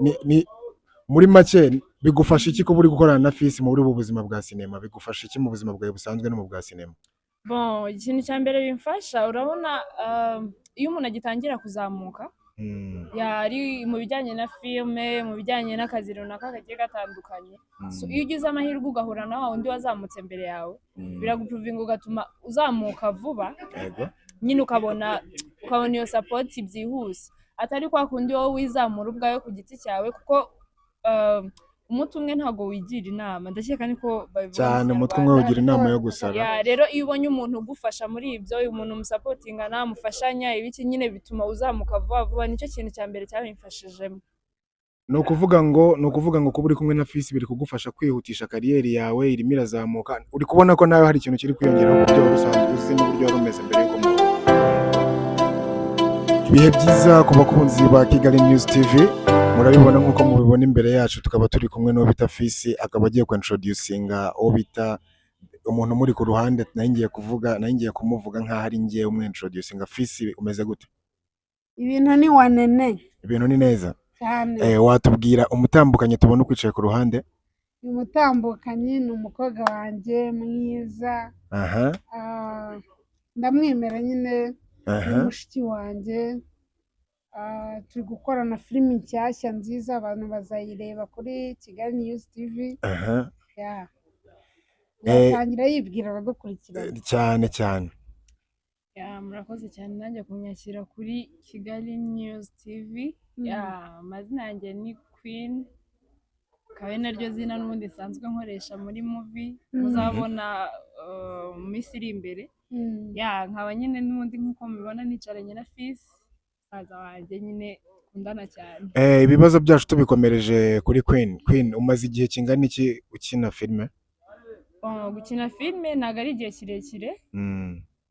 Ni muri make, bigufasha iki kuba uri gukorana na Fisi muri ubu buzima bwa sinema? Bigufasha iki mu buzima bwawe busanzwe no mu bwa sinema? Bon, ikintu cya mbere bimfasha, urabona, iyo umuntu agitangira kuzamuka, yari mu bijyanye na filime, mu bijyanye n'akazi runaka kagiye gatandukanye, so iyo ugize amahirwe ugahura na wa wundi wazamutse mbere yawe, biraguprovinga, ugatuma uzamuka vuba. Nyine ukabona iyo support byihuse, atari kwa kundi wowe wizamura ubwawe ku giti cyawe, kuko umutwe umwe ntabwo wigira inama, ndakeka niko babivuga mu Cyane, umutwe umwe Kinyarwanda. wigira inama yo gusara. Ya, rero iyo ubonye umuntu ugufasha muri ibyo, umuntu musupportingana, mufashanya ibiki, nyine bituma uzamuka vuba vuba. Nicyo kintu cya mbere cyabimfashijemo. Ni ukuvuga ngo kuba uri kumwe na Fisi biri kugufasha kwihutisha career yawe, irimo irazamuka. Uri kubona ko nawe hari ikintu kiri kwiyongeraho ku byo wari usanzwe uzi n'uburyo wari umeze mbere y'uko muhura. Ibihe byiza ku bakunzi ba Kigali News TV. Murabibona nk'uko mubibona imbere yacu, tukaba turi kumwe n'uwo bita Fisi, akaba agiye kwintroducinga uwo bita umuntu umuri ku ruhande. Nari ngiye kumuvuga nk'aho ari ngewe umwintroducinga. Fisi, umeze gute? Ibintu ni wanene. Ibintu ni neza. Cyane. Watubwira umutambukanyi tubona ukwicaye ku ruhande? Uyu mutambukanyi ni umukobwa wanjye mwiza. Ndamwemera nyine, ni mushiki wanjye. Turi gukorana filimi nshyashya nziza, abantu bazayireba kuri Kigali News TV. Yeah. Yatangira yibwira abadukurikirana. Cyane cyane. Ya, murakoze cyane nanjye kunyakira kuri Kigali News TV. Ya, amazina yanjye ni Queen, akaba ari naryo zina n'ubundi nsanzwe nkoresha muri movie muzabona mu minsi iri imbere. Ya, nkaba nyine n'ubundi nk'uko mubibona nicaranye na Fisi, musaza wanjye nyine dukundana cyane. Ibibazo byacu tubikomereje kuri Queen. Queen, umaze igihe kingana iki ukina filime? Bon, gukina filime ntabwo ari igihe kirekire.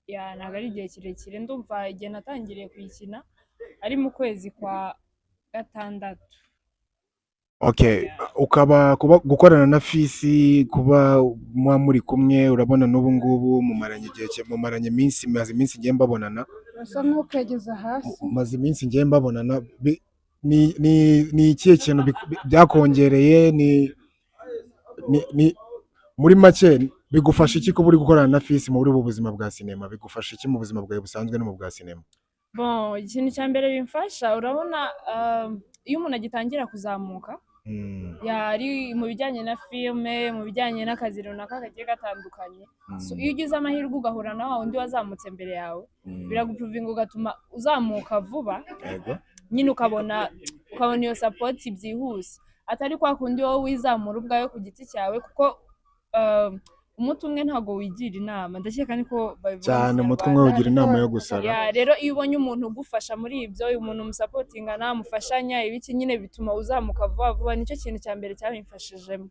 Ya, ntabwo ari igihe kirekire. Ndumva igihe natangiriye kuyikina ari mu kwezi kwa gatandatu. Okay, ukaba kuba gukorana na Fisi, kuba muba muri kumwe, urabona n'ubu ngubu mumaranye igihe mumaranye iminsi, maze iminsi ngiye mbabonana. Urasa nk'ukegeza hasi. Maze iminsi ngiye mbabonana. Ni ikihe kintu byakongereye? Ni muri make, bigufasha iki kuba uri gukorana na Fisi muri ubu buzima bwa sinema? Bigufasha iki mu buzima bwawe busanzwe no mu bwa sinema? Bon, ikintu cya mbere bimfasha, urabona, iyo umuntu agitangira kuzamuka, yari mu bijyanye na filime, mu bijyanye n'akazi runaka kagiye gatandukanye, so iyo ugize amahirwe ugahura na wa wundi wazamutse mbere yawe, biraguprovinga, ugatuma uzamuka vuba. Nyine ukabona iyo support byihuse, atari kwa kundi wowe wizamura ubwawe ku giti cyawe, kuko umutwe umwe ntabwo wigira inama, ndakeka niko babivuga mu Cyane, umutwe umwe Kinyarwanda. wigira inama yo gusara. Ya, rero iyo ubonye umuntu ugufasha muri ibyo, umuntu musupportingana, mufashanya ibiki, nyine bituma uzamuka vuba vuba. Nicyo kintu cya mbere cyabimfashijemo.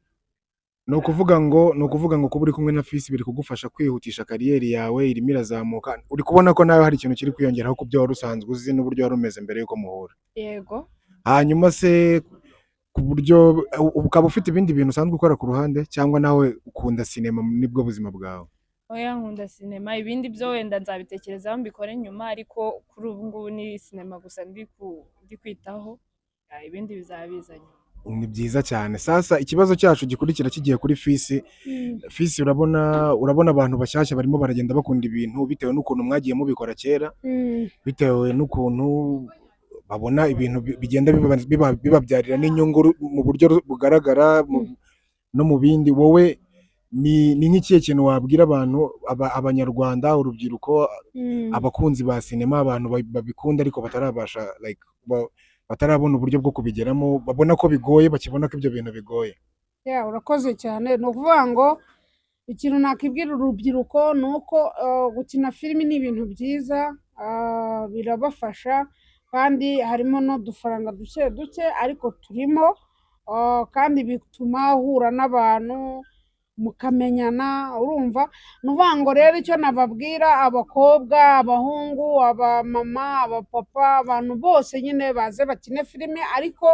Ni ukuvuga ngo kuba uri kumwe na Fisi biri kugufasha kwihutisha career yawe, irimo irazamuka. Uri kubona ko nawe hari ikintu kiri kwiyongeraho ku byo wari usanzwe uzi n'uburyo wari umeze mbere y'uko muhura. Yego. Hanyuma se ku buryo ukaba ufite ibindi bintu usanzwe ukora ku ruhande, cyangwa nawe ukunda sinema nibwo buzima bwawe? Oya, nkunda sinema. Ibindi byo wenda nzabitekerezaho mbikore nyuma, ariko kuri ubu ngubu ni sinema gusa ndi kwitaho. Ya, ibindi bizaba biza nyuma. Ni byiza cyane. Sasa ikibazo cyacu gikurikira kigiye kuri Fisi. Fisi, urabona abantu bashyashya barimo baragenda bakunda ibintu bitewe n'ukuntu mwagiye mubikora kera, bitewe n'ukuntu babona ibintu bigenda bibabyarira n'inyungu mu buryo bugaragara no mu bindi. Wowe ni nk'ikihe kintu wabwira abantu, abanyarwanda, urubyiruko, abakunzi ba sinema, abantu babikunda ariko batarabasha, like, batarabona uburyo bwo kubigeramo, babona ko bigoye, bakibona ko ibyo bintu bigoye? Ya, urakoze cyane. Ni ukuvuga ngo ikintu nakibwira urubyiruko ni uko gukina filimi ni ibintu byiza, birabafasha kandi harimo n'udufaranga duke duke ariko turimo, kandi bituma uhura n'abantu mukamenyana. Urumva, ni ukuvuga ngo rero icyo nababwira, abakobwa, abahungu, abamama, abapapa, abantu bose nyine baze bakine filime, ariko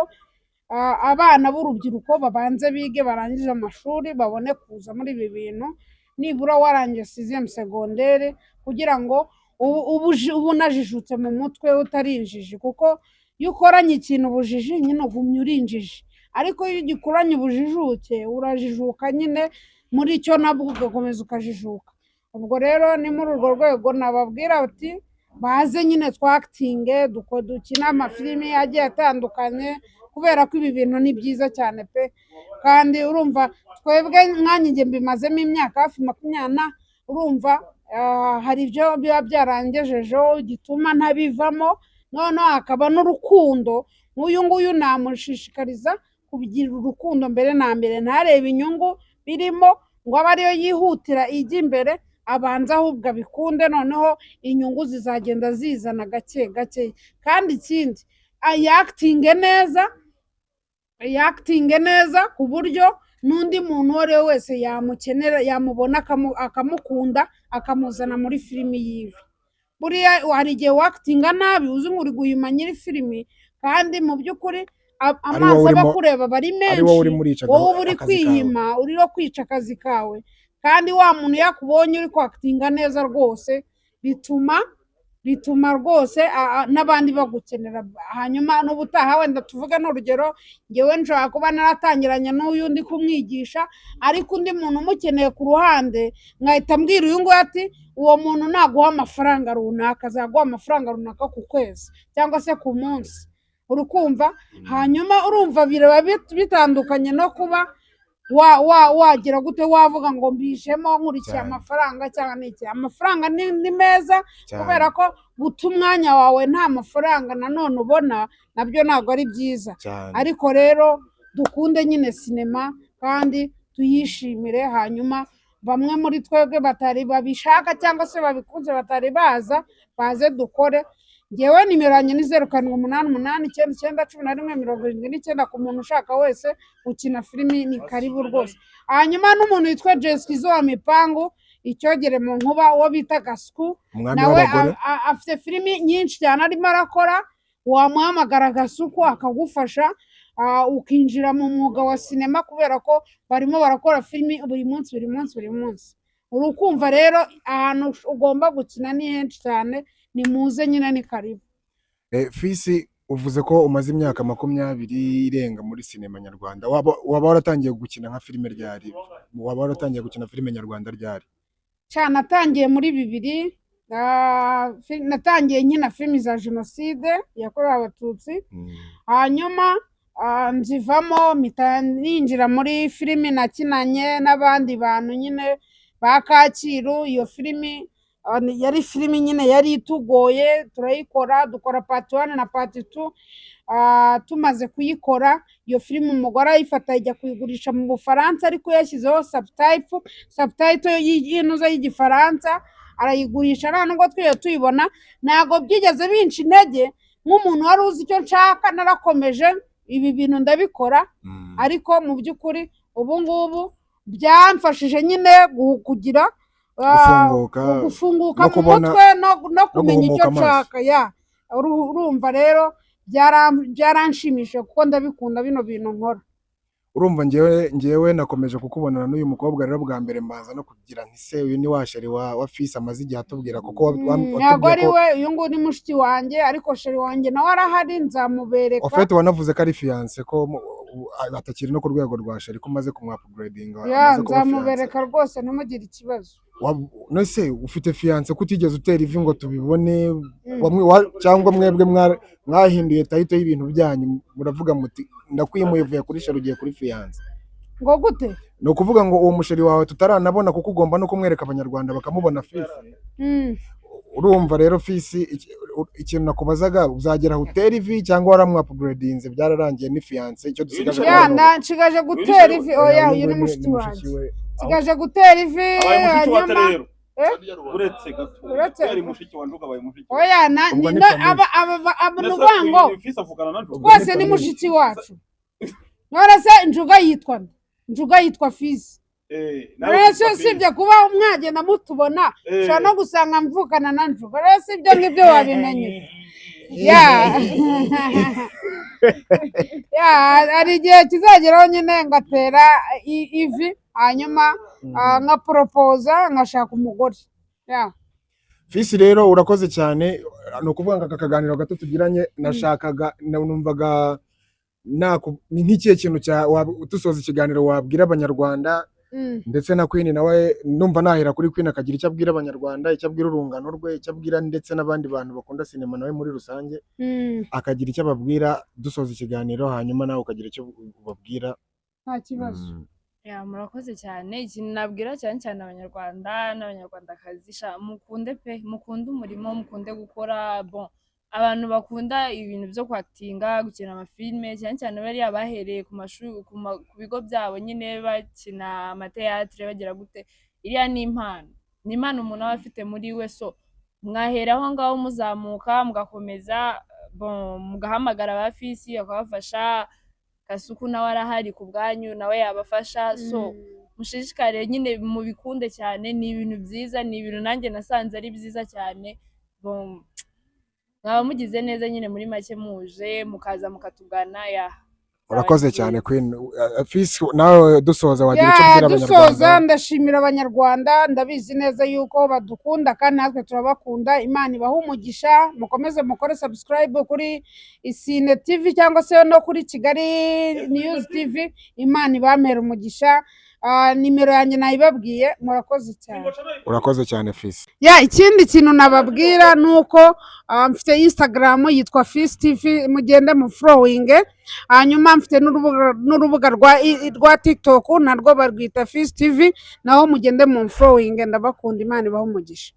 abana b'urubyiruko babanze bige, barangize amashuri, babone kuza muri ibi bintu. Nibura warangije sixième secondaire, kugira ngo ube unajijutse mu mutwe, utari injiji, kuko Iyo ukoranye ikintu ubujiji nyine ugumya uri injiji, ariko iyo ugikoranye ubujijuke urajijuka nyine muri cyo, nabwo ugakomeza ukajijuka. Ubwo rero ni muri urwo rwego nababwira bati baze nyine twakitinge, dukine amafilimi agiye atandukanye, kubera ko ibi bintu ni byiza cyane pe. Kandi urumva twebwe nkanjye njye mbimazemo imyaka hafi 20 na, urumva hari ibyo biba byarangejejeho gituma ntabivamo. Noneho hakaba n'urukundo, nk'uyu nguyu namushishikariza kugira urukundo mbere na mbere, ntarebe inyungu birimo ngo abe ariyo yihutira ijya imbere, abanza ahubwo abikunde, noneho inyungu zizagenda zizana gake gake. Kandi ikindi, yakitinge neza, yakitinge neza ku buryo n'undi muntu uwo ari we wese yamukenera, yamubona akamukunda, akamuzana muri filimi yiwe. Buriya hari igihe wakitinga nabi uzi ngo uri guhima nyiri filimi, kandi mu by'ukuri Ari amaso wowe aba urimo, akureba aba ari ari menshi, wowe urimo urica wowe uba uri akazi kawe. kwihima, uri no kwica akazi kawe. Kandi wa muntu yakubonye uri kwakitinga neza rwose, bituma rwose n'abandi bagukenera. Hanyuma n'ubutaha wenda tuvuge n'urugero, ngewe nshobora kuba naratangiranye n'uyu ndi kumwigisha, ariko undi muntu umukeneye ku ruhande nkahita mbwira uyu nguyu ati uwo muntu naguha amafaranga runaka, azaguha amafaranga runaka ku kwezi cyangwa se ku munsi, uri kumva? Hanyuma urumva biraba bitandukanye no kuba wa wa wagira gute, wavuga ngo mbijemo nkurikiye amafaranga cyangwa n'iki. Amafaranga ni meza, kubera ko guta umwanya wawe nta mafaranga nanone ubona nabyo ntabwo ari byiza. Ariko rero dukunde nyine sinema kandi tuyishimire. Hanyuma bamwe muri twebwe batari babishaka cyangwa se babikunze batari baza, baze dukore. Ngewe nimero yanjye ni 0788991179, ku muntu ushaka wese gukina filimi ni karibu rwose. Hanyuma n'umuntu witwa Jesikizo wa Mipangu, icyogere mu nkuba, uwo bita Gasuku, umwami nawe w'abagore, afite filimi nyinshi cyane arimo arakora. Wamuhamagara Gasuku akagufasha, ukinjira mu mwuga wa sinema, kubera ko barimo barakora filimi buri munsi, buri munsi, buri munsi. Urukumva rero ahantu ugomba gukina ni henshi cyane, nimuze nyine ni karibu. Fisi, uvuze ko umaze imyaka 20 irenga muri sinema nyarwanda. Waba waratangiye gukina nka filime ryari? Waba waratangiye gukina filime nyarwanda ryari? Cyane natangiye muri 2000, natangiye nkina filimi za jenoside yakorewe Abatutsi. Hanyuma nzivamo, mpita ninjira muri filimi nakinanye n'abandi bantu nyine ba Kacyiru. Iyo filimi yari filimi nyine yari itugoye, turayikora, dukora part 1 na part 2. Tumaze kuyikora iyo filimi, umugore ayifata ajya kuyigurisha mu Bufaransa, ariko yashyizeho subtitle y'intuza y'Igifaransa, arayigurisha, nta nubwo twigeze tuyibona. Ntabwo byigeze binca intege nk'umuntu wari uzi icyo nshaka, narakomeje ibi bintu ndabikora. Ariko mu by'ukuri ubu ngubu byamfashije nyine kugira gufunguka, gufunguka no mu mutwe no kumenya icyo guhumuka amaso. nshaka. Ya, urumva rero byaranshimishije kuko ndabikunda bino bintu nkora. Urumva ngewe nakomeje kukubonana n'uyu mukobwa rero bwa mbere, mbanza no kugira nti se uyu ni wa chéri wa Fisi amaze igihe atubwira, kuko Ntabwo watubwiye ari ko we, uyu nguyu ni mushiki wanjye, ariko chéri wanjye nawe arahari, nzamubereka. Au fait wanavuze ko ari fiancé, ko atakiri no ku rwego rwa chéri, ko umaze kumwupgradinga, Ya, amaze kuba fiancé. nzamubereka rwose, ntimugire ikibazo. None se ufite fiancé ko utigeze utera ivi ngo tubibone? Bamwe cyangwa mwebwe mwahinduye title y'ibintu byanyu, muravuga muti ndakwimuye, uvuye kuri chéri ugiye kuri fiancé? Ngo gute? Ni ukuvuga ngo uwo muchéri wawe tutaranabona, kuko ugomba no kumwereka Abanyarwanda bakamubona, Fisi. Urumva rero Fisi, ikintu nakubazaga, uzagera aho utera ivi cyangwa waramwupgradinze byararangiye, ni fiancé, icyo dusigaje Ya, kubona nshigaje gutera ivi. Oya, uyu ni nguyu mushiki mushiki wanjye. we. Nsigaje gutera ivi. Abaye mushiki wa Hanyuma rero. Eh? Uretse gato. Yari mushiki wa Njuga, abaye mushiki. Oya, na Ubwo ni ni no, famille. aba ni Nese ukuvuga ngo uyu Fisi avugana na Njuga. Ubwo ni twese ni famille. mushiki wacu. None se Njuga yitwa nde? Njuga yitwa Fisi. Nawe Rero witwa Fisi. usibye kuba mwagenda mutubona, ushobora no gusanga mvukana na Njuga. Rero si ibyo ngibyo wabimenye. Ya, hari igihe kizageraho nyine ngatera ivi, hanyuma nkaporopoza, nkashaka umugore. Ya. Fisi rero urakoze cyane. Ni ukuvuga ngo aka kaganiro gato tugiranye, nashakaga numvaga ni nk'ikihe kintu cya dusoza ikiganiro wabwira Abanyarwanda, ndetse na Queen nawe. Numva nahera kuri Queen, akagira icyo abwira Abanyarwanda, icyo abwira urungano rwe, icyo abwira ndetse n'abandi bantu bakunda sinema nawe muri rusange, akagira icyo ababwira dusoza ikiganiro, hanyuma nawe ukagira icyo ubabwira. Nta kibazo. Ya, murakoze cyane. Ikintu nabwira cyane cyane Abanyarwanda n'Abanyarwandakazi, sha mukunde pe, mukunde umurimo, mukunde gukora. Bon, abantu bakunda ibintu byo kwactinga, gukina amafilme, cyane cyane bariya bahereye ku mashuri, ku bigo byabo nyine, bakina amateatire, bagira gute, iriya ni impano, ni impano umuntu aba afite muri we. So mwahera aho ngaho muzamuka, mugakomeza. Bon, mugahamagara ba Fisi bakabafasha, Kasuku nawe arahari ku bwanyu, nawe yabafasha. So mushishikare nyine, mubikunde cyane, ni ibintu byiza, ni ibintu nanjye nasanze ari byiza cyane. Bon, mwaba mugize neza nyine muri make, muje mukaza mukatugana ya. Urakoze cyane, Queen. Fisi, nawe dusoza wagira icyo Ya, ubwira dusoza, Abanyarwanda. ndashimira Abanyarwanda. Ndabizi neza yuko badukunda kandi natwe turabakunda. Imana ibahe umugisha. Mukomeze mukore subscribe kuri Isine TV cyangwa se no kuri Kigali News TV. Imana ibamere umugisha. Ah, nimero yanjye nayibabwiye. Murakoze cyane. Urakoze cyane, Fisi. Ya, ikindi kintu nababwira ni uko mfite Instagram yitwa Fisi TV, mugende mu following. Hanyuma mfite n'urubuga rwa TikTok, narwo barwita Fisi TV, naho mugende mu following. Ndabakunda, Imana ibahe umugisha.